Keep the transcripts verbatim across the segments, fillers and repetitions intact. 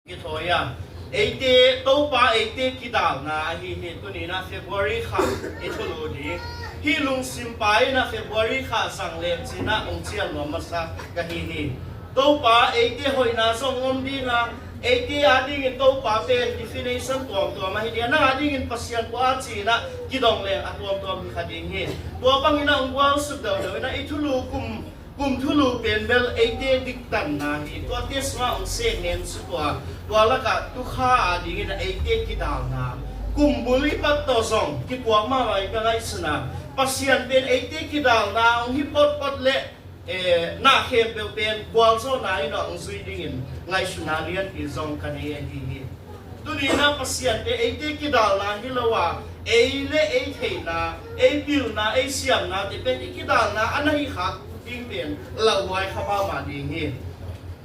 Kithawi a, eite Topa eite kidalna ahi hi. Tuni in ah February kha i thulu ding. Hih lungsim pa in ah February kha zang leng ci-in ah hong cial nuam masa ka hi hi. Topa eite hoihna zong om ding a, eite adingin Topa pen definition tuamtuam ahi ding a, nang adingin Pasian kua ci-in ah kidong leng a tuamtuam hi kha ding hi. Tua bangin ah hong gualsut deuhdeuh in ah i thulu kum Kum thulu pen bel eite diktanna hi. Tuate sungah hong seng ngen suk uh a, tua lakah tukha adingin eite kidalna, kum bul i pat tawh zong kituak mahmah i ka ngaihsun a, Pasian pen eite kidalna hong hi potpot leh, eh, na khempeuh pen gualzawhna in hong zui dingin ngaihsutna lianpi zong ka nei ahi hi. Tuni in ah Pasian pen eite kidalna hi lo a, ei le ei theihna, ei pilna, ei siamnate pen i kidalna a na hi khak ding pen lauhuai kha mahmah ding hi.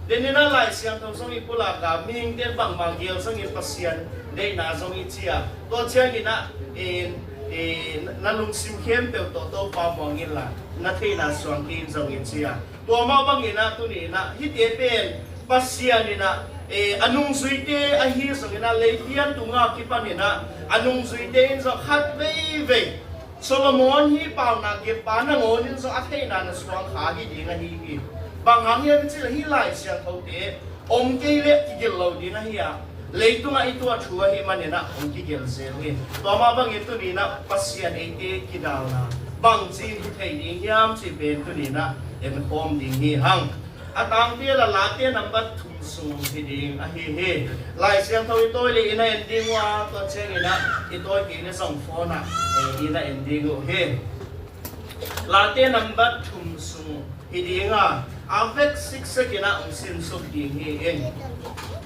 Tuni in ah Lai Siangtho zong i pulak a, mihingte bangmah gel zongin Pasian deihna zong i ci a, tua ciangin ah, in, in, na lungsim khempeuh tawh Topa muang inla, na theihna suang kei in zong i ci a, tua mah bangin ah tuni in ah hihte pen Pasian in ah, eh, a nungzuite ahi zongin ah, leipian tunga kipan in ah a nungzuite in zong khat veivei Solomon hih paunak geppa nangawn in zong a theihna na suang kha hi ding ahi hi. Bang hang hiam cih leh hih Lai Siangthote om kei leh kigil lo ding ahi a, leitungah i tuah thu ahih manin ah hong kigel zel hi. Tua mah bangin tuni in ah Pasian eite kidalna bangci in hi thei ding hiam cih pen tuni in ah en khawm ding hi hang. A tangpi a la Late nambat thum sung hi ding ahi hi. Lai Siangtho i tawi leh i na en ding uh a, tua ciangin ah i tawi kei leh zong phone ah, eh, i na en ding uh hi. Late nambat thum sung hi ding a, a vek siksek in ah hong sinsuk ding hi in.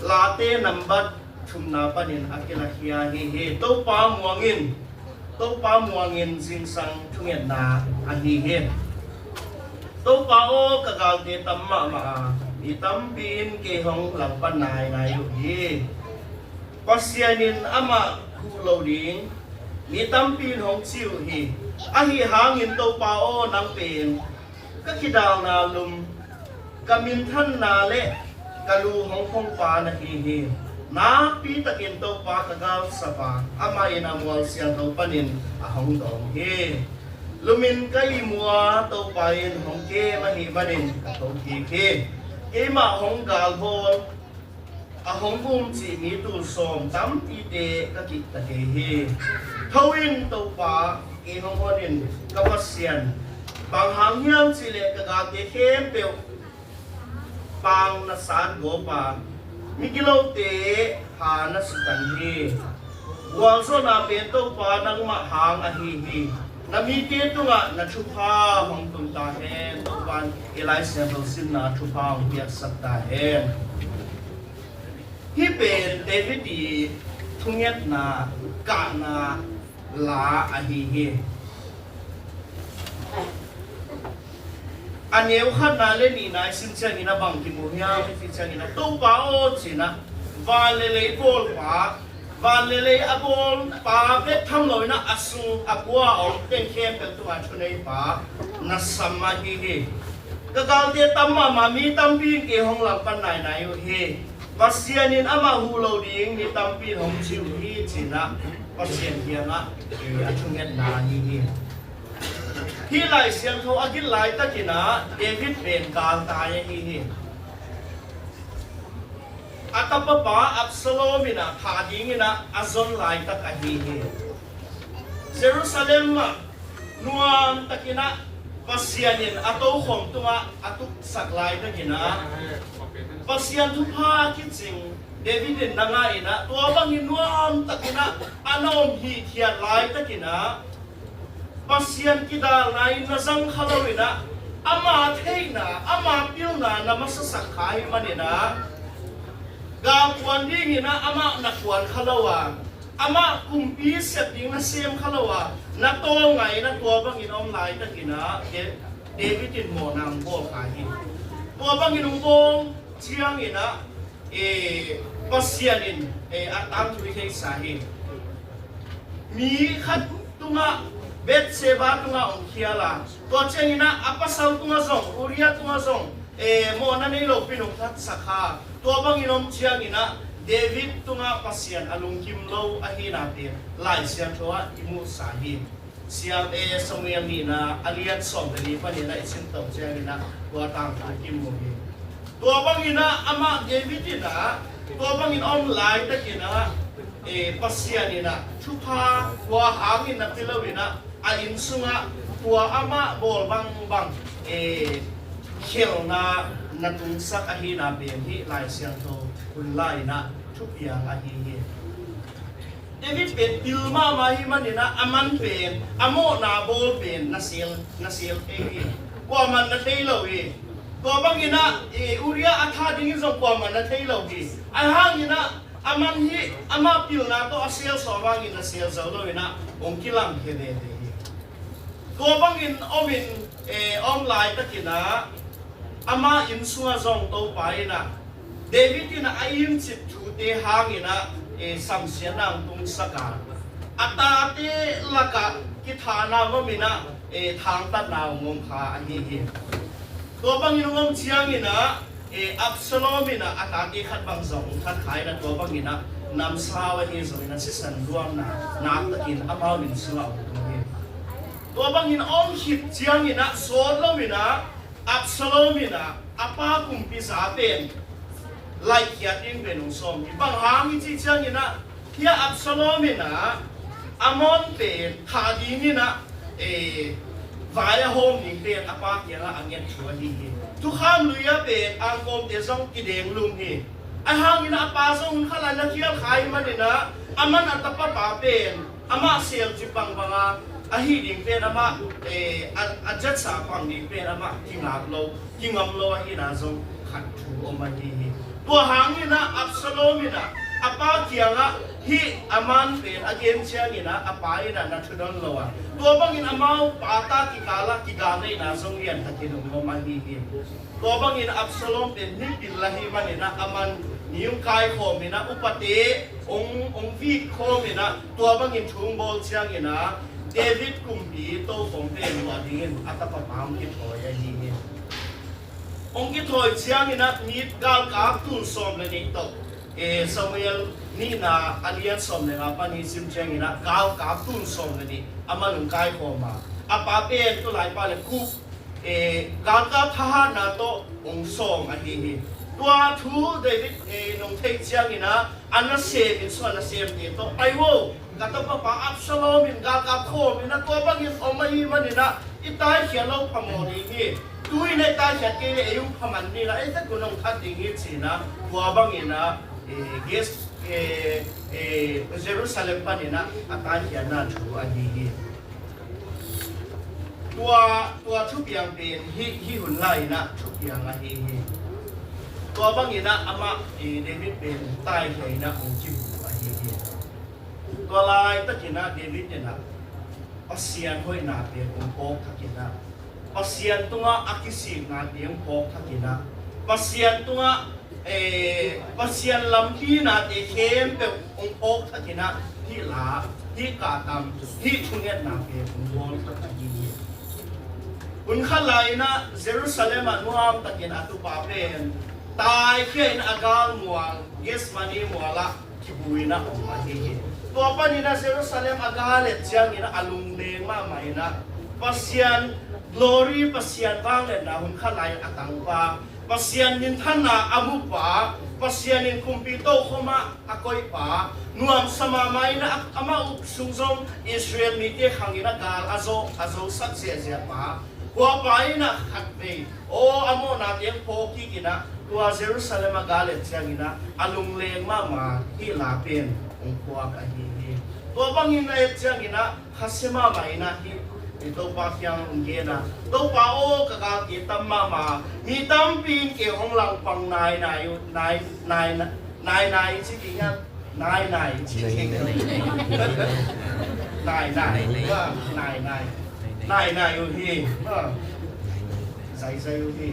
Late nambat thumna panin a kilakhia hi hi. Topa muang in, Topa muang in zingsang thungetna ahi hi. Topa aw, ka galte tam mahmah a, mi tampi in kei hong langpan nainai uh hi. Pasian in amah huh lo ding, mi tampi in hong ci uh hi. Ahi hangin Topa aw, nang pen ka kidalna lum, ka minthanna le ka lu hong phong pa na hi hi. Nakpi takin Topa ka galsap a, amah in a mual siangtho panin a hong dawng hi. Lum in ka ihmu a, Topa in hong kem ahih manin ka thokik hi. Keimah hong galbawl, a hong um cih mi tul sawm tampite ka kihta kei hi. Tho in Topa, kei hong hon in, ka Pasian. Bang hang hiam cih leh ka galte khempeuh paang na sat gawp a, migilote ha na sutan hi. Gualzawhna pen Topa nangmah hang ahi hi. Na mite tungah na thupha hong tung ta hen. Topa in i Lai Siangtho simna thupha hong piaksak ta hen. Hih pen David i thungetna, kahna la ahi hi. A neu khatna le nihna i sim ciangin a bang kimu hiam i cih ciangin a, Topa aw, ci-in a, van le lei bawlpa, van le lei a bawlpa bek tham lo in a, a sung a kua a om teng khempeuh tungah thuneipa na sam ahi hi. Ka galte tam mahmah, mi tampi in kei hong langpan nainai uh hi. Pasian in amah huh lo ding mi tampi in hong ci uh hi, ci-in a Pasian kiangah a thungetna ahi hi. Hih Lai Siangtho a gil laitakin a David pen galtai ahi hi. A tapapa Absalom in a thah dingin a a zon laitak ahi hi. Jerusalem ah nuamtakin a Pasian in a tokhom tungah a tuksak laitakin a Pasian thupha kicing David in na ngah in a, tua bangin nuamtakin a a na om hithiat laitakin a Pasian kidalna in na zang kha lo in a, ama theihna, ama pilna na masasak kha ahih manin a, galkuan dingin a amah na kuan kha lo a, amah kumpi sep ding na sem kha lo a, na tawlngai in a tua bangin a om laitakin a, Da-, David in mawhna hong bawl kha hi. Tua bangin hong bawl ciangin a, eh, Pasian in, eh, a tangthu i theihsa hi. Mi khat tungah, Bathsheba tungah hong khial a, tua ciangin a, a pasal tungah zong, Uriah tungah zong, eh, mawhna nei lo pi-in hong thatsak kha. Tua bangin om ciangin a, David tungah Pasian a lungkim lo ahina pen Lai Siangtho ah i muhsa hi. Siam, eh, Samuel nihna a lian sawm le li panin ah i sim to ciangin ah tua tangthu kimu hi. Tua bangin ah amah David in ah tua bangin a om laitakin ah, eh, Pasian in ah thupha tua hangin na pia lo in ah a inn sungah tua amah bawl bangbang, eh, khelhna na tungsak ahina pen hih Lai Siangtho hun lai-in ah thupiang ahi hi. David pen pil mahmah ahih manin ah a man pen, a mawhna bawl pen na sel, na sel thei hi. Kuaman na thei lo hi. Tua bangin ah, eh, Uriah a that dingin zong kuaman na thei lo hi. Ahi hangin ah a man hi, amah pilna tawh a sel sawm hangin na sel zo lo in ah hong kilamkhia veve hi. Tua bangin om in, eh, om laitakin ah ama inn sungah zong Topa in ah David in ah a incit thute hangin ah, eh, samsiatna hong tungsak a, a tate lakah kithahna om in ah, eh, thangtatna hong om kha ahi hi. Tua bangin hong om ciangin ah, eh, Absalom in ah a tate khat bang zong hong that kha in ah tua bangin ah namsau ahi zongin ah sisan luamna naktakin amau inn sungah hong tung hi. Tua bangin a om khit ciangin ah sawt lo in ah Absalom in ah a pa kumpi za pen laihkhiat ding pen hong sawm hi. Bang hang i cih ciangin ah hih Absalom in ah Amnon pen thah dingin ah, eh, vai a hawm ding pen a pa kiangah a nget thu ahi hi. Thukham lui ah pen angkawmte zong kidenglum hi. Ahi hangin ah a pa zong hun khat lai-in a khial kha ahih manin ah a man a tapapa pen amah sel cip bangbang a, ahi ding pen amah, eh, a, a zatsa pang ding pen amah kingak lo, kingam lo ahihna zong khat thu om ahi hi. Tua hangin ah Absalom in ah a pa kiangah hih Amnon pen a gen ciangin ah a pa in ah na thudon lo a, tua bangin amau pa ta kikal ah kigal neihna zong liantakin hong om ahi hi. Tua bangin Absalom pen mipil ahih manin ah a man mi hong kaikhawm in ah upate hong, hong vik khawm in ah tua bangin thu hong bawl ciangin ah David kumpi tokhom pen luah dingin a tapapa hong kithawi ahi hi. Hong kithawi ciangin ah mi galkap tul sawm le nih tawh, eh, Samuel nihna a lian sawm le nga pan i sim ciangin ah galkap tul sawm le nih a man hong kaikhawm a, a pa pen tulai pa le kuk, eh, galkap thahatna tawh hong sawm ahi hi. Tua thu David, eh, nong theih ciangin ah a nasem, inn sung a nasemte tawh, "Pai vo, ka tapapa Absalom in galkap khawm in ah tua bangin om ahih manin ah i taikhiat lo phamawh ding hi. Tu-in ah i taikhiat kei leh ei hong phaman ni in ah ei tek un hong that ding hi," ci-in ah tua bangin ah, eh, Ges-, eh, eh, Jerusalem panin ah a taikhiatna thu ahi hi. Tua, tua thupiang pen hih, hih hun lai-in ah thupiang ahi hi. Tua bangin ah amah, eh, David pen taikhia in ah hong kibu ahi hi. Tua laitakin ah David in ah Pasian hoihnate hong phawk thakin ah, Pasian tungah a kisiknate hong phawk thakin ah, Pasian tungah, eh, Pasian lampinate khempeuh hong phawk thakin ah hih la, hih kahtam, hih thungetnate hong bawl thak ahi hi. Hun khat lai-in ah Jerusalem ah nuamtakin a tupa pen taikhia in a galmual Gethsemane mual ah kibu in ah om ahi hi. Tua panin ah Jerusalem a gal et ciangin ah a lungleng mahmah in ah Pasian glory, Pasian vangliatna hun khat lai a tangpa, Pasian minthanna a mupa, Pasian in kumpi tokhom ah a koihpa, nuamsa mahmah in ah amah uk sung zong Israel mite khangin ah gal a zo, a zosak ziahziah pa, hua pa in ah khatvei aw a mawhnate hong phawk kik in ah tua Jerusalem a gal et ciangin ah a lungleng mahmah hih la pen hong phuak ahi hi. Tua bangin a et ciangin ah khasia mahmah in ah hih, hih Topa kiang hong gen a, "Topa aw, ka galte tam mahmah, mi tampi in kei hong langpang nainai uh, nai, nai, nainai ci ding a, nainai ci ding a, nainai, nainai, nainai uh hi, zaizai uh hi."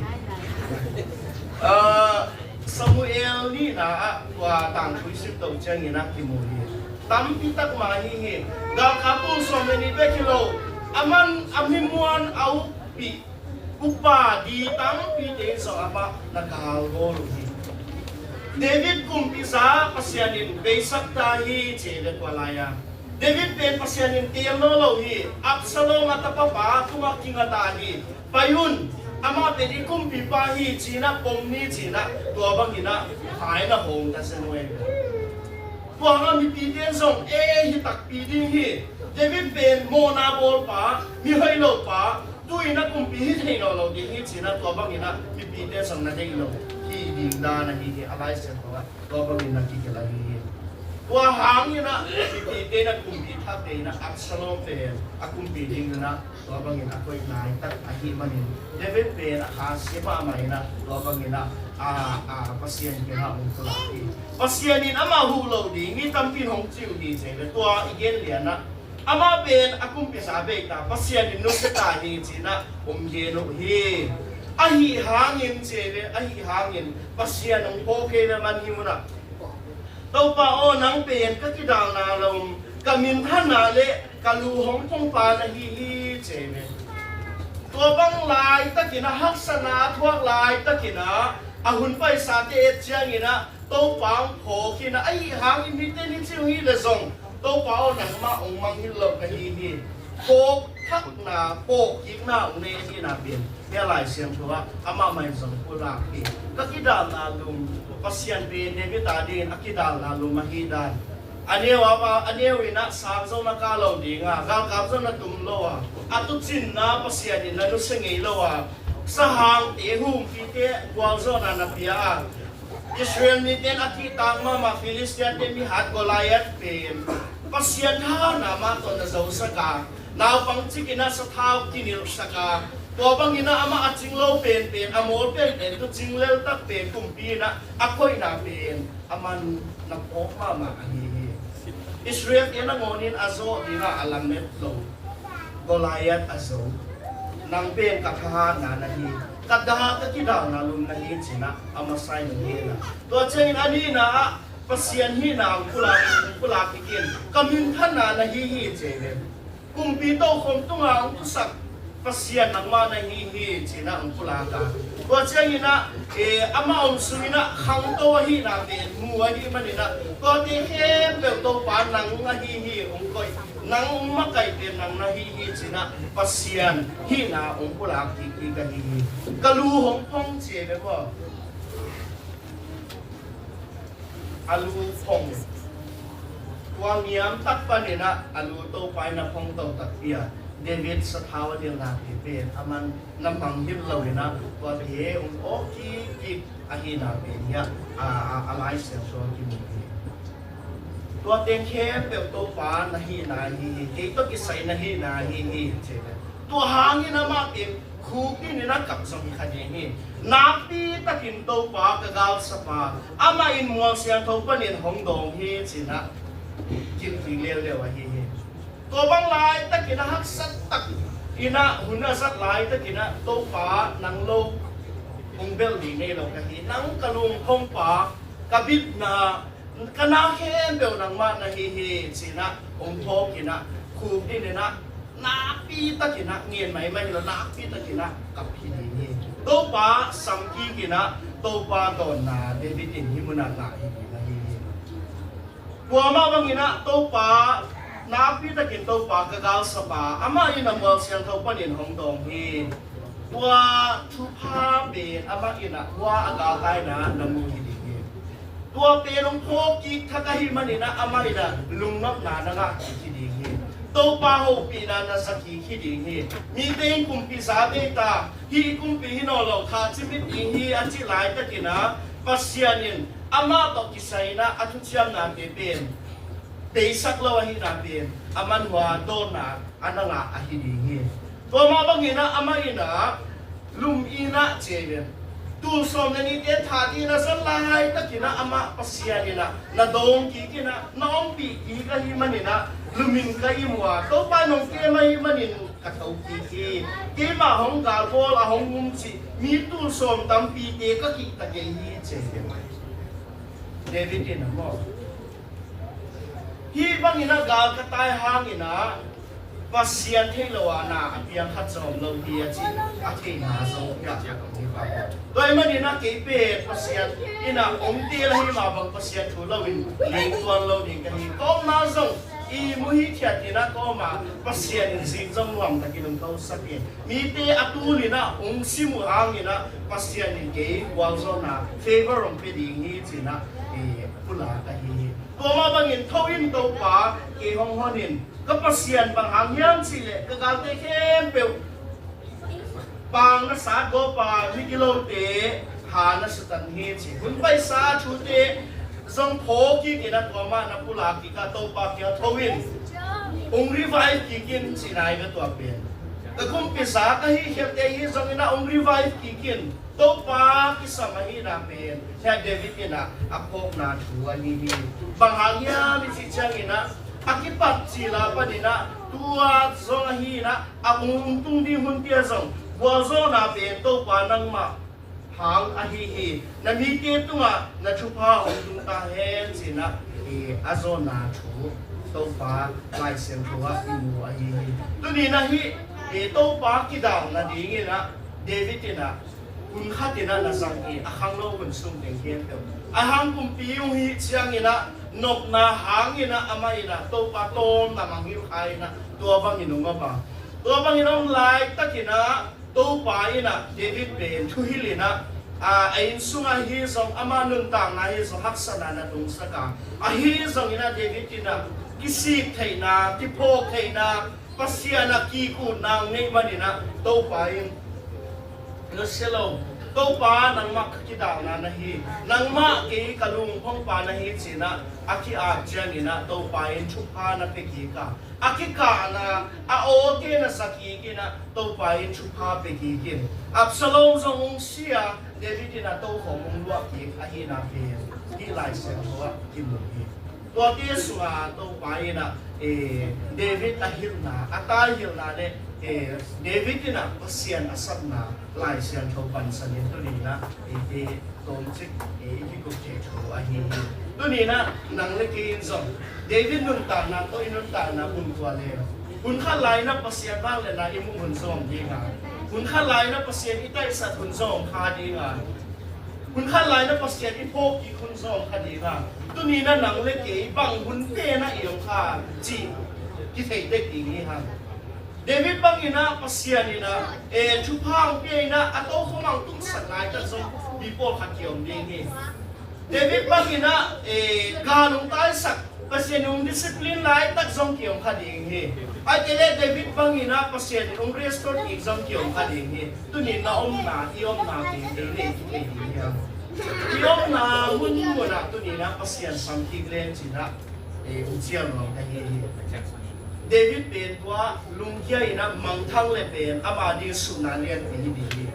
Ah, Samuel nihna ah tua tangthu i sim to ciangin ah kimu hi. Tampi tak mah ahi hi. Galkap tul sawm le nih bek hi lo, a man a mi muan a ukpih upa di tampite in zong amah na galbawl uh hi. David kumpi za Pasian in beisak ta hi ci ve tua lai-a. David pen Pasian in teel nawn lo hi. Absalom a tapapa tungah kinga ta hi. Pai un, amah pen i kumpipa hi ci-in ah pom ni ci-in ah tua bangin ah hai na hong ta zen uh e. Tua hangah mipite in zong e hi takpi ding hi. David pen mawhna bawlpa, mi hoih lopa, tu-in a kumpi hi thei nawn lo ding hi ci-in ah tua bangin ah mipite zong na deih lo hi ding dan ahi hi. A Lai Siangtho ah tua bangin ah kigelh ahi hi. Tua hangin ah mipite in a kumpi thakte in ah Absalom pen a kumpi dingin ah tua bangin a koih laitak ahih manin David pen a khasia mahmah in ah tua bangin ah a, a, Pasian kiangah hong pulak hi. Pasian in amah huh lo ding mi tampi in hong ci uh hi ci ve. Tua i gen lian ah amah pen a kumpi za bei ta, Pasian in nusia ta hi ci-in ah hong gen uh hi. Ahi hangin ci ve, ahi hangin Pasian hong phawk kei ve man hi un ah, Topa aw, nang pen ka kidalna lum, ka minthanna le ka lu hong phongpa na hi hi ci ve. Tua bang laitakin ah haksatna a thuak laitakin ah a hun paisate et ciangin ah Topa hong phawk in ah, ahi hangin mite in ci uh hi leh zong Topa aw, nangmah hong mangngilh lo ka hi hi. Phawk thakna, phawk kikna hong nei ahihna pen hih a Lai Siangtho ah amah mah in zong pulak hi. Ka kidalna lum, Pasian pen David a dingin a kidalna lum ahi dan. A neu a, a neu in ah sang zong na kah lo ding a, galkap zong na tum lo a, a tuucinna Pasian in na nusia ngei lo a, sahangte, humpite gualzawhna na pia a, Israel mite in a kihtak mahmah Filistia-te mihat Goliath pen Pasian thahatna mah tawh na zosak a, naupang cik in ah sathau kinilhsak a, tua bangin ah amah a cing lo penpen, a mawl penpen tawh cing leltak pen kumpi in ah a koihna pen a man na phawk mahmah ahi hi. Israel-te nangawnin a zawh dingah a lamet lo Goliath a zo. Nang pen ka thahatna na hi, ka da, ka kidalna lum na hi ci-in ah a masa in hong gen a. Tua ciangin a nihna ah Pasian hihna hong pulak, hong pulak kik in, ka minthanna na hi hi ci ve. Kumpi tokhom tungah hong pusak Pasian nangmah na hi hi ci-in ah hong pulak a. Tua ciangin ah, eh, amah om sungin ah khangto ahihna pen mu ahih manin ah, tuate khempeuh Topa nang ahi hi hong koih, nang hong makaih pen nang na hi hi ci-in ah Pasian hihna hong pulak kik kik ahi hi. Ka lu hong phong ci ve maw. A lu phong. Tua ngiam tak panin ah a lu Topa in a phong to takpi a, David sathau a dilna te pen a man na mangngilh lo in ah tuate hong awk kik kik ahihna pen hi a, a, a, a Lai Siangtho ah kimu hi. Tuate khempeuh Topa na hihna hi hi, kei tawh kisai na hihna hi hi ci ve. Tua hangin amah pen khukdin in a kap zong hi kha ding hi. Nakpi takin Topa ka galsapa, amah in mual siangtho panin hong dawng hi ci-in ah kilhkik leuleu ahi hi. Tua bang laitakin ah haksat tak in ah hun a zat laitakin ah Topa nang lo hong belh ding nei lo ka hi. Nang ka lu hong phongpa, ka bitna, ka na khempeuh nangmah na hi hi ci-in ah hong phawk in ah khukdin in ah nakpi takin ah, ngen maimai hi lo, nakpi takin ah kap hi ding hi. Topa samkik in ah Topa dawnna David in hih munah ngah hi ding ahi hi. Kuamah bangin ah Topa nakpi takin Topa ka galsapa, amah in a mual siangtho panin hong dawng hi. Tua thupha pen amah in ah hua a galtaina na mu hi ding hi. Tua pen hong phawk kik thak ahih manin ah amah in ah lungnopna na ngah kik hi ding hi. Topa hopihna na za kik hi ding hi. Mite in kumpi za bei ta, hih kumpi hi nawn lo, thah cimit ding hi a cih laitakin ah Pasian in amah tawh kisai in ah a thuciamnate pen beisak lo ahihna pen a man hua dawnna a na ngah ahi ding hi. Tua mah bangin ah amah in ah lum in ah ci hi ve. Tul sawm le nihte thah ding in a zat laitakin ah amah Pasian in ah na dawng kik in ah na ompih kik ahih manin ah lum in ka im uh a, Topa in hong kem ahih manin ka tho kik hi. Keimah hong galbawl a hong um cih mi tul sawm tampite ka kihta kei hi ci hi ve. David in ah maw, hih bangin ah gal ka tai hangin ah Pasian theih lo a na a piang khat zong om lo hi a ci a theihna zong piak hi. Tua ahih manin ah kei pen Pasian in ah hong teel ahih mah bang Pasian thu lo in ling tuan lo ding ka hi. Ka omna zong ihmu hithiat in ah ka om a, Pasian in zing zong nuamtakin hong thosak hi. Mite a tul in ah hong sim uh hangin ah Pasian in kei gualzawhna favor hong pia ding hi ci-in ah, eh, pulak ka hi hi. Tua mah bangin tho in Topa, kei hong hon in, ka Pasian bang hang hiam cih leh ka galte khempeuh paang na sat, gawpa migilote ha na sutan hi ci. Hun paisa thute zong phawk kik in ah tua mah na pulak kik a, Topa kiang tho in, hong revive kik in ci nai ve tua pen. Ka kumpi za ka hih khialte hi zongin ah hong revive kik in. Topa kisam ahihna pen hia David in ah a phawkna thu ahi hi. Bang hang hiam i cih ciangin ah a kipat cil a panin ah tua zong ahi in ah a hong tung ding hunte ah zong gualzawhna pen Topa nangmah hang ahi hi. Na mite tungah na thupha hong tung ta hen ci-in ah, eh, a zawhna thu Topa Lai Siangtho ah i mu ahi hi. Tuni in ah hih, eh, Topa kidalna dingin ah David in ah hun khat in ah na zang hi, a khangno hun sung teng khempeuh. Ahi hang kumpi hong hih ciangin ah nopna hangin ah amah in ah Topa tawmna mangngilh kha in ah tua bangin hong om a. Tua bangin hong om laitakin ah Topa in ah David pen thuhilh in ah, a, a inn sungah hi zong, ama nuntakna hi zong haksatna na tungsak a. Ahi zongin ah David in ah kisik theihna, kiphawk theihna, Pasian a kikutna hong neih manin ah Topa in, na sia lo, Topa nangmah ka kidalna na hi, nangmah kei ka lungphongpa na hi ci-in ah a ki-ap ciangin ah Topa in thupha na pia kik a. A kikahna, a awte na za kik in ah Topa in thupha pia kik in. Absalom zong hong si a, David in ah tokhom hong luah kik ahihna pen hih Lai Siangtho ah kimu hi. Tuate sungah Topa in ah, eh, David a hilhna, a taihilhna le, eh, David in ah Pasian a sapna Lai Siangtho pansan in tuni in ah, eh, eite tawmcik, eh, i kikup thei thu ahi hi. Tuni in ah nang le kei in zong David nuntakna tawh i nuntakna hun tua le, hun khat lai in ah Pasian vangliatna i muh hun zong om ding a, hun khat lai in ah Pasian i taisat hun zong om kha ding a, hun khat lai in ah Pasian i phawk kik hun zong om kha ding a. Tuni in ah nang le kei bang hunte in ah i om kha cih kithei tek ding hi hang. David bangin ah Pasian in ah, eh, thupha hong pia in ah a tokhom ah hong tungsak laitak zong mi pawlkhat ki-om ding hi. David bangin ah, eh, gal hong taisak, Pasian in hong discipline laitak zong ki-om kha ding hi. Ahih kei leh David bangin ah Pasian in hong restore kik zong ki-om kha ding hi. Tuni in na omna, i omna teng teng nei kithei ding hi hang. I omna munmun ah tuni in ah Pasian sam kik leng ci-in ah, eh, hong cial nuam ka hi hi. David pen tua lungkia in ah mangthang le pen ama ding suhna lianpi hi ding hi.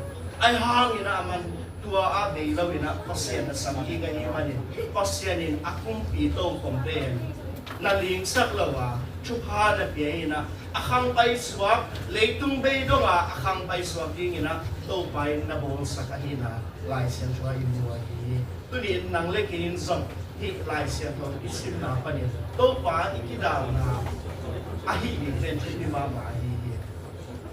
Ahi hangin ah aman tua ah bei lo in ah Pasian a sam kik ahih manin Pasian in a kumpi tokhom pen na lingsak lo a, thupha na pia in ah, a khang paisuak, leitung bei dong a a khang paisuak dingin ah Topa in na bawlsak ahihna Lai Siangtho ah i mu ahi hi. Tuni in nang le kei in zong hih Lai Siangtho i simna panin Topa i kidalna ahih ding pen thupi mahmah ahi hi.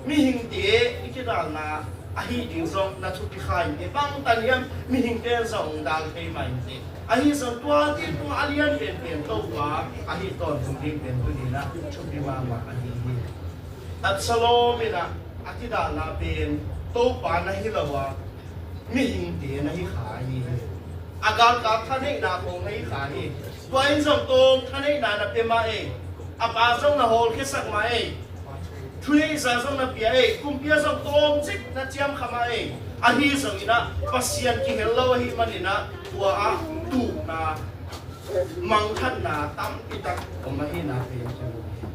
Mihingte i kidalna ahih ding zong na thupi kha inteh, bangtan hiam mihingte zong dal thei mah inteh. Ahi zong tuate tungah a lian penpen Topa ahih tawntung ding pen tuni in ah thupi mahmah ahi hi. Absalom in ah a kidalna pen Topa na hi lo a, mihingte na hi kha hi. A galkap thaneihna khawng na hi kha hi. Tua in zong tawm thaneihna na pia mah ei. A pa zong na hawlkhiasak mah ei. Thuneihza zong na pia ei. Kumpi ah zong tawmcik na ciam kha mah ei. Ahi zongin ah Pasian kihel lo ahih manin ah tua ah tukna, mangkhatna tampi tak om ahihna pen kimu hi.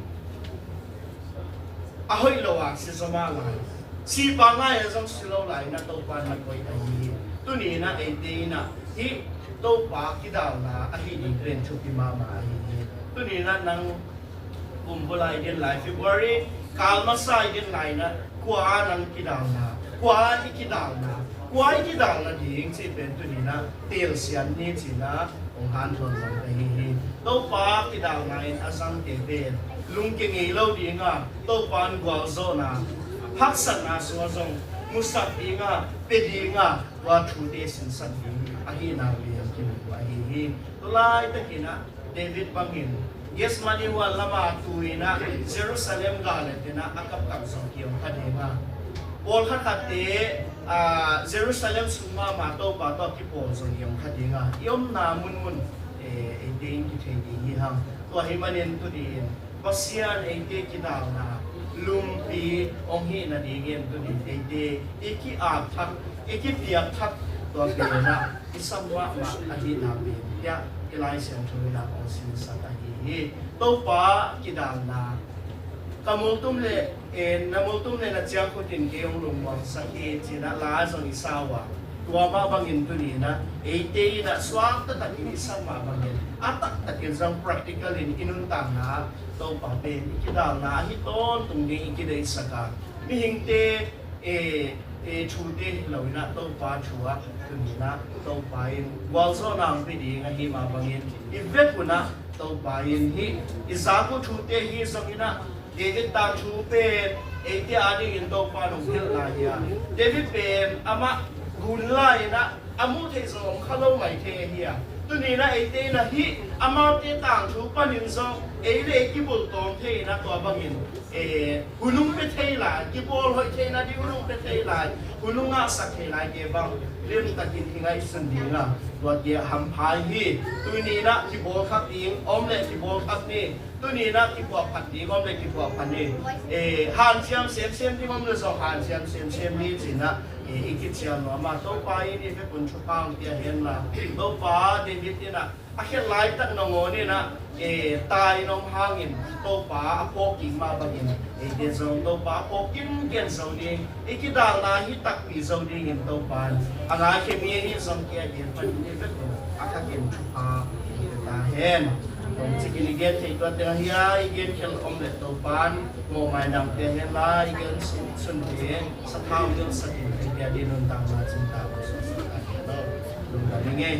A hoih lo a si zaw mah lai, sipa ngai a zong si lo lai in ah Topa na koih ahi hi. Tuni in ah eite in ah hih Topa kidalna ahih ding pen thupi mahmah ahi hi. Tuni in ah nang kum bul lai ding lai, February kal masa i ding lai in ah kua ah nang kidalna, kua ah i kidalna, kua ah i kidalna ding cih pen tuni in ah telsiam ni ci-in ah Hong hanthawn lo ka hi hi. Topa kidalna in a zangte pen lungkia ngei lo dinga, Topa in gualzawhna, haksatna sungah zong musak dinga, pia dinga, tua thute sinsak ding ahihna lian kimu ahi hi. Tulaitakinah David bangin Gethsemane huan lama tuinah Jerusalem gah le tenah a kapkap zong kiom kha dinga, pawlkhat khatte ah, Jerusalem sung mahmah Topa tawh kipawl zong i om kha dinga, i omna munmun, eh, eite in kithei ding hi hang. Tua hi manin tuni-in Pasian eite kidalna lumpi hong hih nadingin tuni-in eite i ki-ap thak, i kipiak thak, tua penah i sam mahmah ahihna pen tiah i Lai Siangtho inah hong sinsak ahi hi. Topa kidalna ka multum le, eh, na multum le na ciangkhutin kei hong lungmuangsak hi, cinah la zong i sa uh a, tua mah bangin tuni inah eite inah suak taktakin i sak mah bangin a taktakin zong practical in i nuntakna ah Topa pen i kidalna ahi tawntung ding i kideihsak a, mihingte e, e, thute hi lo inah Topa thu ah tuni inah Topa in gualzawhna hong pia ding ahi mah bangin i vek unah Topa in hih i zak uh thute hi zong inah David tangthu pen eite adingin Topa in hong hilh lai hi a, David pen amah hun lai inah a muh theih zong om kha lo mai thei ahi a, tuni inah eite inah hih amaute tangthu panin zong ei le ei kibulh tawm thei inah tua bangin, eh, hun hong pia thei lai, kibawl hoih theihna ding hun hong pia thei lai, hun hong ngahsak thei lai, kei bang limtakin i ngaihsun ding a, tuate a hampha hi. Tuni inah kibawl khat ding om le kibawl khat ni, tuni inah kipuahphat ding om le kipuahphat ni, eh, hanciam semsem ding om le zong hanciam semsem ni cinah, eh, i kiciam nuam a, Topa in i vekun thupha hong pia hen la, Topa David inah a khiat laitak nangawn inah, eh, tai nong hangin Topa a phawk kik mah bangin eite zong Topa a phawk kinken zo ding, i kidalna hi takpi zo dingin Topa in a ngaikhia mi ahi zong kia gen pan i vekun a thakin thupha i pia ta hen. Kong cikin i gen thei tua teng ahi a, i gen khel om le Topa in mawhmai nang pia hen la, i gen sun, sunte sathau ding sakin i pia ding nuntakna cingtak suaksak ta hen lo. Lungdam i ngei.